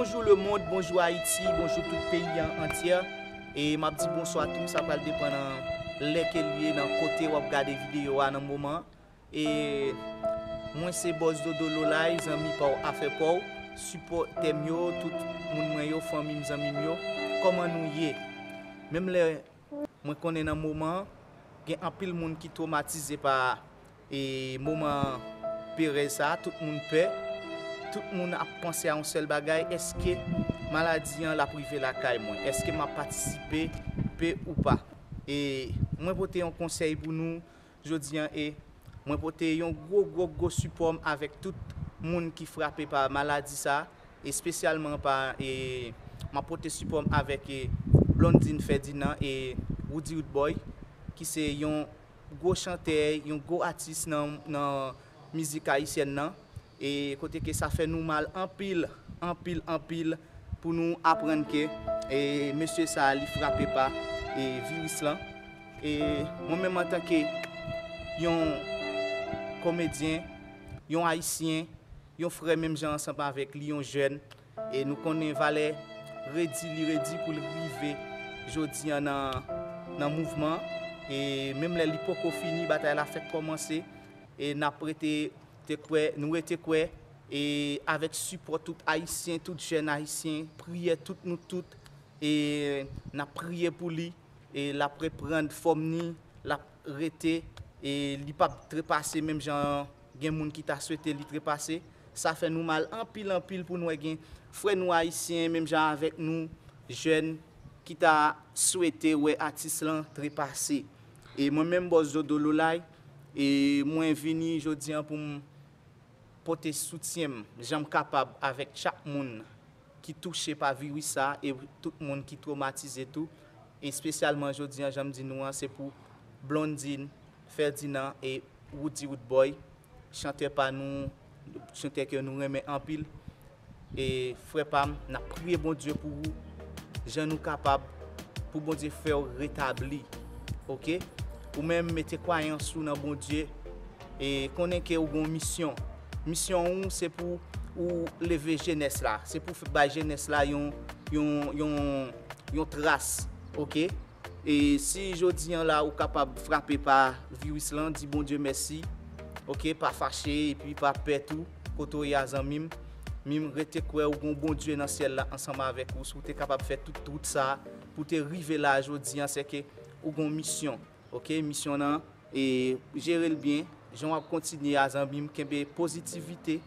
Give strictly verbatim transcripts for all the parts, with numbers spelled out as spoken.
Bonjou lemonn, bonjou Ayiti, bonjou tout peyi an antyè. E m ap di bonswa tou, sa pral depann nan lè ke l ye, nan kote w ap gade videyo a nan moman an. E mwen se Bòs Dodo Lolay, zanmi pa w, afè pa w, sipòtè m yo, tout moun mwen yo, fanmi m, zanmi m yo. Kòman nou ye? Menm lè mwen konnen nan moman an, gen anpil moun ki twomatize pa e moman perèz sa a, tout moun pè, tout moun ap panse a yon sèl bagay, èske maladi an l ap rive lakay mwen? Èske m ap patisipe pe ou pa? E mwen pote yon konsèy pou nou jodi an, e mwen pote yon gwo, gwo, gwo sipò m avèk tout moun ki frape pa maladi sa a, espesyalman pa, e m ap pote sipò m avèk, e Blondine Ferdinand e Roody Roodboy, ki se yon gwo chantè, yon gwo atis nan, nan mizik ayisyèn nan. E kote ke sa fè nou mal anpil, anpil, anpil pou nou aprann ke, e mesye sa a, li frape pa, e viris lan. E mwen menm antanke yon komedyen, yon ayisyen, yon frè menm jan ansanm avèk li, yon jèn, e nou konnen valè redi, li redi pou l rive jodi an nan, nan mouvman. E menm lè li poko fini, batay la fèk kòmanse. E n ap rete, te kwè, nou rete kwè, e avèk sipò tout ayisyen, tout jèn ayisyen, priyè tout nou tout, e n ap priye pou li, e l ap reprann fòm ni, l ap rete, e li p ap trepase menm jan gen moun ki ta swete li trepase. Sa fè nou mal anpil, anpil pou n wè gen frè nou ayisyen, menm jan avèk nou, jèn, ki ta swete wè atis lan trepase. E mwen menm, Bòs Dodo Lolay, e mwen vini jodi an pou m pote soutyen m, jan m kapab, avèk chak moun ki touche pa viris sa a e tout moun ki twomatize tou. Espesyalman jodi an, jan m di nou an, se pou Blondine Ferdinand e Roody Roodboy, chantè pa nou, chantè ke nou renmen anpil. E frè pa m, n ap priye Bondye pou ou, jan nou kapab, pou Bondye fè w retabli. Oke? Ou menm, mete kwayans ou nan Bondye, e konnen ke ou gon misyon. Misyon ou, se pou ou leve jenès la, se pou f-, bay jenès la yon, yon, yon, yon tras. Oke? E si jodi an la ou kapab frape pa viris lan, di Bondye mèsi. Oke, pa fache epi pa pè tou. Kote w ye a, zanmi m, mi m rete kwè ou gon Bondye nan syèl la ansanm avèk ou. Si w te kapab fè tout wout sa pou te rive la jodi an, se ke ou gon misyon. Oke, misyon nan, e jere l byen. Jan w ap kontinye a, zanmi m, kenbe pozitivite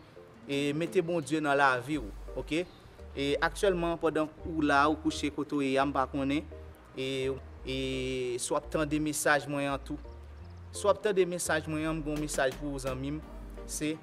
e mete Bondye nan lavi w. Oke? E aktyèlman, pandan ou la, ou kouche kote w ye a, m pa konnen. E, e si w ap tande mesaj mwen an tou. Si w ap tande mesaj mwen an, m gon mesaj pou ou, zanmi m. Se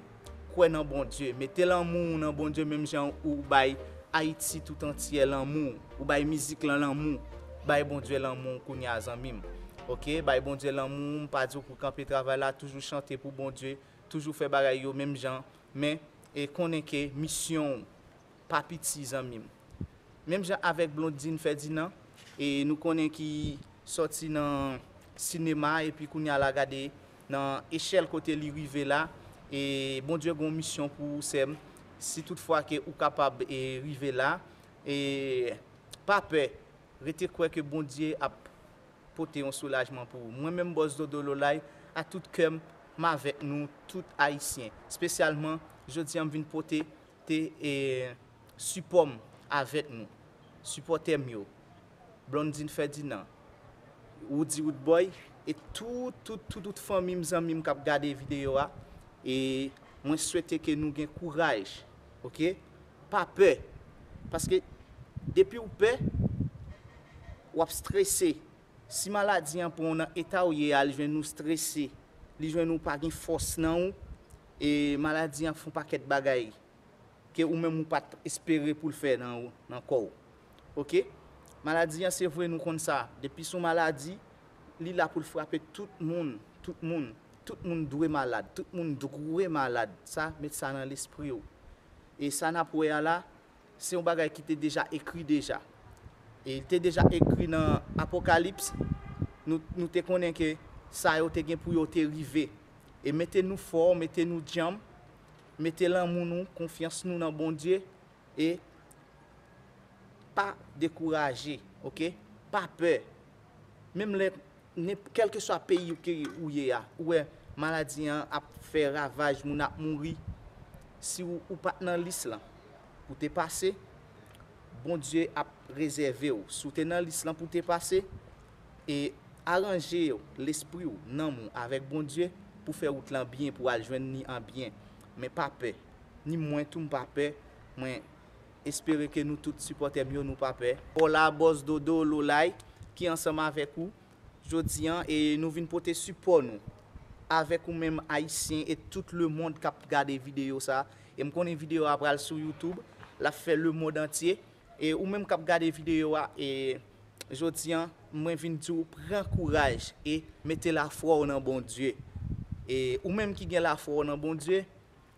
kwè nan Bondye. Mete lanmou w nan Bondye, menm jan ou bay Ayiti tout antyè lanmou w. Ou bay mizik lan lanmou w. Bay Bondye lanmou w kounye a, zanmi m. Oke? Bay Bondye lanmou w. M pa di w pou kanpe travay la. Toujou chante pou Bondye. Toujou fè bagay yo menm jan. Men, e konnen ke misyon w pa piti, zanmi m. Menm jan avèk Blondine Ferdinand, e nou konnen ki sòti nan sinema epi kounye a la gade nan echèl kote li rive la. E Bondye gon misyon pou ou, sè m. Si toutfwa ke ou kapab, e rive la, e pa pè, rete kwè ke Bondye ap pote yon soulajman pou ou. Mwen menm, Bòs Dodo Lolay, a tout kè m, m avèk nou tout Ayisyen. Espesyalman, jodi an, m vin pote te, e, sipò m avèk nou. Sipòtè m yo, Blondine Ferdinand, Roody Roodboy, e tout, tout, tout, tout fanmi m, zanmi m k ap gade videyo a. E mwen swete ke nou gen kouraj, oke? Pa pè. Paske depi w pè, w ap strese. Si maladi an pran w nan eta w ye a, li jwenn ou strese, li jwenn ou pa gen fòs nan ou, e maladi an fè yon pakèt bagay ke ou menm ou pa t espere pou l fè nan, nan kò w. Oke? Maladi an, se vre, nou konn sa. Depi s on maladi, li la pou l frape tout moun, tout moun. Tout moun dwe malad, tout moun dwe malad. Sa, met sa nan lespri w. E sa n ap wè a la, se yon bagay ki te deja ekri deja. E li te deja ekri nan Apokalips. Nou, nou te konnen ke sa yo te gen pou yo te rive. E mete nou fò, mete nou djanm, mete lanmou nou, konfyans nou nan Bondye, e Pa dekouraje, oke? Pa pè. Menm lè, kèlkeswa peyi ou ke ou ye a, ou wè maladi an ap fè ravaj, moun ap mouri, si ou, ou pa t nan lis lan pou te pase, Bondye ap rezève w. Si w te nan lis lan pou te pase, e aranje lespri w, nanm ou avèk Bondye pou fè wout lan byen, pou al jwenn li an byen. Men pa pè. Ni mwen tou m pa pè. Mwen espere ke nou tout sipòtè m yo, nou pa pè. Paw la, Bòs Dodo Lolay ki ansanm avèk ou jodi an, e nou vin pote sipò nou avèk ou menm Ayisyen e tout lemonn k ap gade videyo sa. E m konnen videyo a pral sou YouTube, l ap fè lemonn antye. E ou menm k ap gade videyo a, e jodi an, mwen vin di w pran kouraj e mete lafwa w nan Bondye. E ou menm ki gen lafwa w nan Bondye,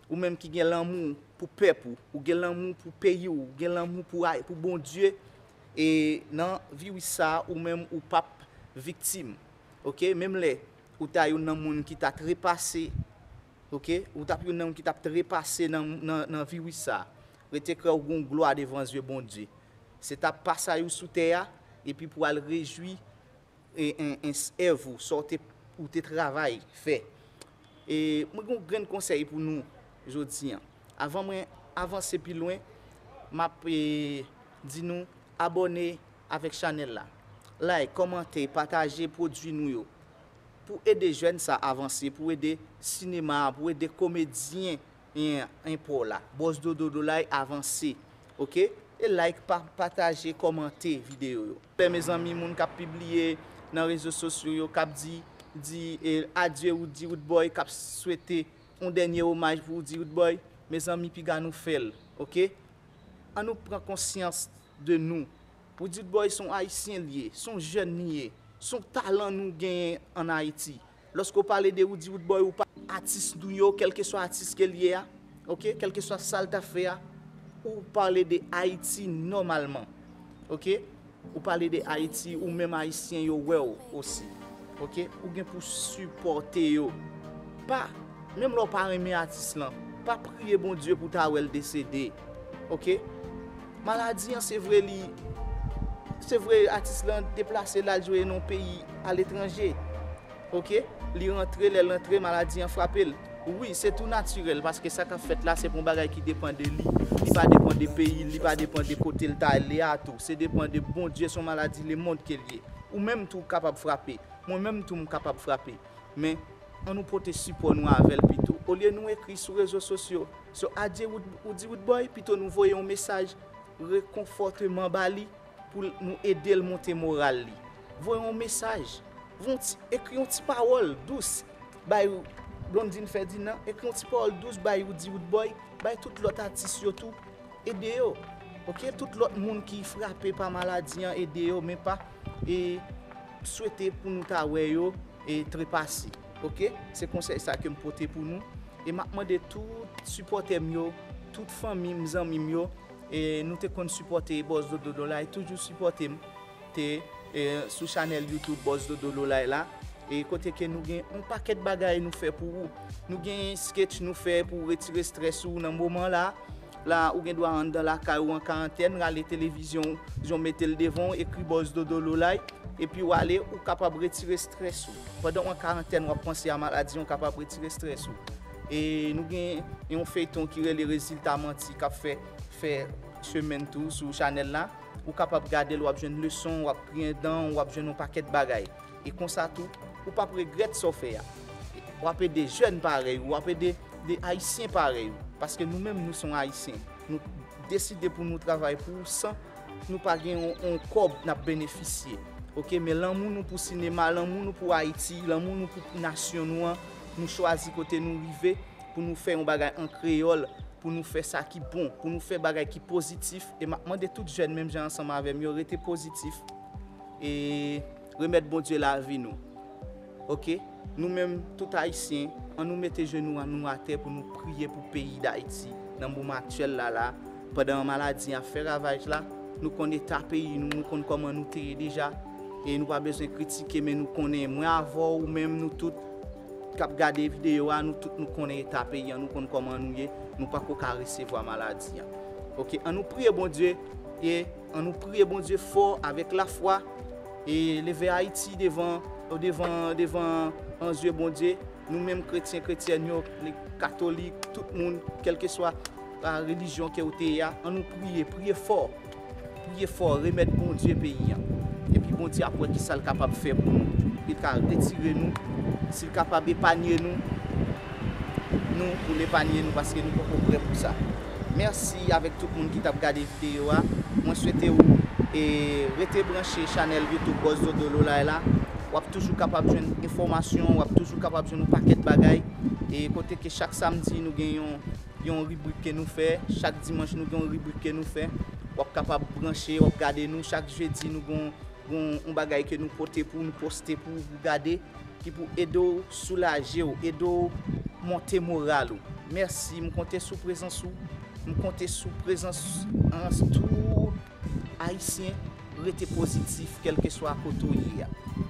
ou menm ki gen lanmou pou pèp ou, ou gen lanmou pou peyi w, ou gen lanmou pou, pou Bondye, e nan viris sa a, ou menm ou p ap viktim. Oke? Menm lè ou ta youn nan moun ki ta trepase, oke? Ou t ap youn nan moun ki t ap trepase nan, nan, nan viris sa a. Rete kwè ou gen yon glwa devan zye Bondye. Se t ap pasaj ou sou tè a, epi pou al rejwi e, en, en, èv ou, sa w te, ou te travay fè. E mwen gen yon grenn konsèy pou nou jodi an. Avan mwen avanse pi lwen, m ap, e, di nou abòne avèk chanèl la. Like, kòmante, pataje pwodui nou yo. Pou ede jèn sa avanse, pou ede sinema a, pou ede komedyen en, en paw la. Bòs Dodo Lolay avanse. Oke? E like, pa, pataje, kòmante videyo yo. Lè mezanmi, moun k ap pibliye nan rezo sosyo yo, k ap di, di, e, adye Roody Roodboy, k ap swete yon dènye omaj pou Roody Roodboy, mezanmi, piga nou fè l, oke? An nou pran konsyans de nou. Roody Roodboy se yon Ayisyen li ye, se yon jèn li ye, se yon talan nou genyen ann Ayiti. Lòske w pale de Roody Roodboy, ou pa atis nou yo, kèlkeswa atis ke l ye a, oke, kèlkeswa sa l ta fè a, ou pale de Ayiti nòmalman, oke? Ou pale de Ayiti, ou menm Ayisyen yo wè w osi, oke? Ou gen pou sipòte yo. Pa, menm lè w pa renmen atis lan, pa priye Bondye pou ta wè l desede, oke? Maladi an, se vre li, se vre atis lan deplase l al jwe nan yon peyi aletranje. Oke? Li rantre, lè l rantre, maladi an frape l. Wi, se tou natirèl, paske sa k ap fèt la, se pa yon bagay ki depann de li. Li pa depann de peyi l, li pa depann de kote l ta ale a tou. Se depann de Bondye, se yon maladi lemonn ke l ye. Ou menm tou w kapab frape. Mwen menm tou m kapab frape. Men, an nou pote sipò nou avè l pito. Olye nou ekri sou rezo sosyo, sou adye Wood-, Woody Woodboy, pito nou voye yon mesaj rekonfòteman ba li, pou l, nou ede l monte moral li. Voye yon mesaj. Voye yon ti, ekri yon ti pawòl dous bay Blondine Ferdinand, ekri yon ti pawòl dous bay Roody Roodboy, bay tout lòt atis yo tou, ede yo. Oke, tout lòt moun ki frape pa maladi an, ede yo, men pa, e, swete pou nou ta wè yo, e, trepase. Oke, se konsèy sa ke m pote pou nou. E m ap mande tout sipòtè m yo, tout fanmi m, zanmi m yo, e nou te konn sipòte Bòs Dodo Lolay, toujou sipòte m, te, e, sou chanèl YouTube Bòs Dodo Lolay la. E kote ke nou gen yon pakèt bagay nou fè pou ou. Nou gen sketch nou fè pou retire strès ou nan moman la. La, ou gen dwa anndan lakay ou an karantèn, rale televizyon w, jan w mete l devan w, ekri Bòs Dodo Lolay, epi w ale, ou kapab retire strès ou. Pandan w an karantèn, w ap panse a maladi an, w kapab retire strès ou. E nou gen yon feyton ki rele Rezilta Manti k ap fè, fè semèn tou sou chanèl la. Ou kapab gade l, w ap jwenn leson, w ap griyen dan, w ap jwenn yon pakèt bagay. E konsa tou, ou p ap regrèt sa w fè a. W ap ede jèn parèy ou, w ap ede de Ayisyen parèy ou. Paske nou menm, nou se yon Ayisyen. Nou deside pou nou travay pou ou san nou pa gen yon, yon kòb n ap benefisye. Oke, men lanmou nou pou sinema, lanmou nou pou Ayiti, lanmou nou pou nasyon nou an, nou chwazi kote nou rive pou nou fè yon bagay an kreyòl, pou nou fè sa ki bon, pou nou fè bagay ki pozitif. E m ap mande tout jèn menm jan ansanm avè m yo rete pozitif. E remèt Bondye lavi nou. Oke? Nou menm, tout Ayisyen, an nou mete jenou an nou atè pou nou priye pou peyi Dayiti nan moman aktyèl la la. Pandan maladi an ap fè ravaj la, nou konn eta peyi nou, nou konn kòman nou te ye deja. E nou pa bezwen kritike, men nou konnen, mwen avè w, ou menm, nou tout k ap gade videyo a, nou tout nou konnen eta peyi an, nou konn kòman nou ye, nou pako ka resevwa maladi an. Oke, an nou priye Bondye E ann nou priye Bondye fò avèk lafwa e leve Ayiti devan, devan, devan an zye Bondye. Nou menm kretyen, kretyèn yo, katolik, tout moun, kèlkeswa relijyon ke w te ye a, ann nou priye, priye fò. Priye fò, remèt Bondye peyi an. Epi Bondye ap wè kisa l kapab fè pou nou. Li ka retire nou, si l kapab epanye nou, nou pou l epanye nou paske nou poko prè pou sa. Mèsi avèk tout moun ki t ap gade videyo a. Mwen swete w e rete branche chanèl YouTube Boss Dodo Lolay la. W ap toujou kapab jwenn enfòmasyon, w ap toujou kapab jwenn yon pakèt bagay. E kote ke chak samdi nou gen yon, yon ribrik ke nou fè, chak dimanch nou gen yon ribrik ke nou fè. W ap kapab branche, w ap gade nou. Chak jedi nou gen yon, yon bagay ke nou pote pou, nou poste pou ou gade, ki pou ede w soulaje w, ede w monte moral ou. Mèsi, m konte sou prezans ou, m konte sou prezans an tout Ayisyen. Rete pozitif kèlkeswa kote w ye a.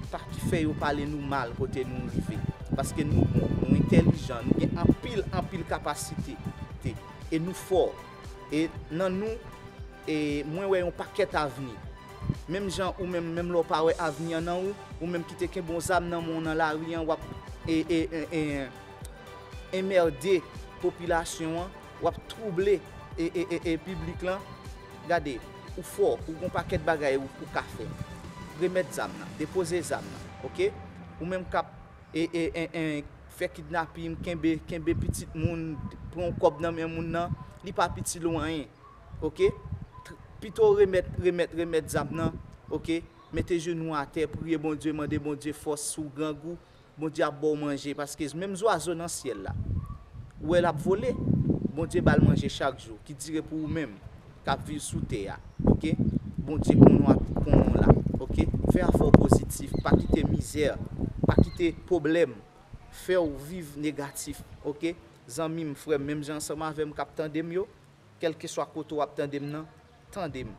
Pa fè yo pale nou mal kote nou rive. Paske nou bon, nou entèlijan, nou gen anpil, anpil kapasite. E nou fò. E nan nou, e mwen wè yon pakèt avni. Menm jan ou menm, menm lè w pa wè avni an nan ou, ou menm ki te kenbe yon zam nan men w nan lari an, w ap e, e, e, e, enmède popilasyon an, w ap twouble e, e, e, e piblik lan. Gade, ou fò, ou gon pakèt bagay ou, ou ka fè. Remèt zam nan, depoze zam nan, oke? Ou menm k ap e, e, e, e, fè kidnapin, kenbe, kenbe pitit moun, pran yon kòb nan men moun nan, li pa itil ou anyen, oke? Tr- Pito remèt, remèt, remèt zam nan, oke? Mete jenou atè, priye Bondye, mande Bondye fòs si w grangou, Bondye ap ba w manje, paske menm zwazo nan syèl la, ou wè l ap vole, Bondye ba l manje chak jou, ki dire pou ou menm k ap viv sou tè a, oke? Bondye konnen w ap, konnen w la, oke? Fè afè w pozitif, pa kite mizè, pa kite pwoblèm fè w viv negatif, oke? Zanmi m, frè m, menm jan ansanm avè m k ap tande m yo, kèlkeswa kote w ap tande m nan, tande m.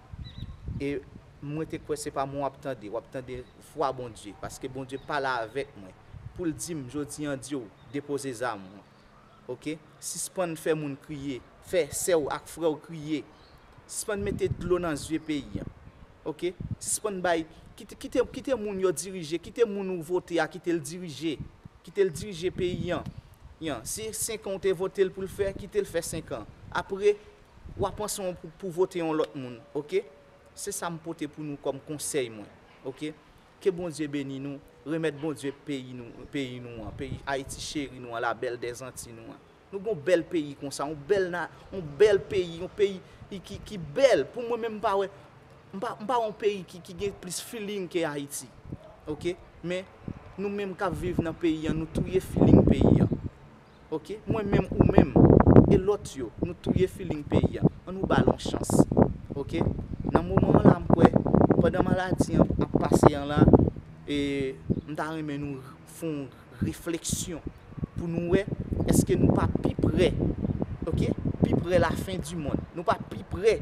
E mwen te kwè se pa mwen w ap tande, w ap tande vwa Bondye, paske Bondye pale avèk mwen pou l di m, jodi an, di w, depoze zam ou. Oke? Sispann fè moun kriye, fè sè w ak frè w kriye. Sispann mete dlo nan zye peyi an. Oke? Sispann bay, kite, kite, kite moun yo dirije, kite moun ou vote a, kite l dirije. Kite l dirije peyi an. Yan, si senk an w te vote l pou l fè, kite l fè senk an. Apre, w a panse w pou, pou vote yon lòt moun, oke? Se sa m pote pou nou kòm konsèy mwen, oke? Ke Bondye beni nou, remèt Bondye peyi nou, peyi nou an, peyi Ayiti cheri nou an, la belle des Antilles nou an. Nou gon bèl peyi konsa, yon bèl na, yon bèl peyi, yon peyi ki, ki, ki bèl. Pou mwen menm, m pa wè, m pa, m pa wè yon peyi ki, ki gen plis feeling ke Ayiti. Oke? Men, nou menm k ap viv nan peyi an, nou touye feeling peyi an. Oke? Mwen menm, ou menm, e lòt yo, nou touye feeling peyi an. Ann nou ba l yon chans. Oke? Nan moman an la, m kwè, pandan maladi an ap pase an la, e m ta renmen nou fè yon refleksyon pou nou wè èske nou pa pi prè, oke, pi prè lafen di mond. Nou pa pi prè,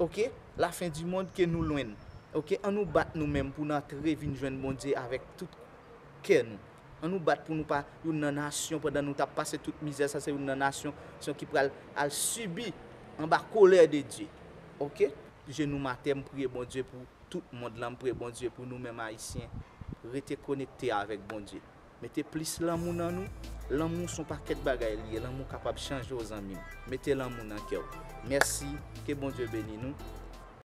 oke, lafen di mond ke nou lwen. Oke, ann nou bat nou menm pou n antre vin jwenn Bondye avèk tout kè nou. Ann nou bat pou nou pa youn nan nasyon pandan nou t ap pase tout mizè sa, se youn nan nasyon, nasyon ki pral al sibi anba kolè de Dye. Oke? Jenou m atè, m priye Bondye pou tout mond lan, m priye Bondye pou nou menm Ayisyen. Rete konekte avèk Bondye. Mete plis lanmou nan nou. Lanmou se yon pakèt bagay li ye. Lanmou kapab chanje w, zanmi m. Mete lanmou nan kè w. Mèsi. Ke Bondye beni nou.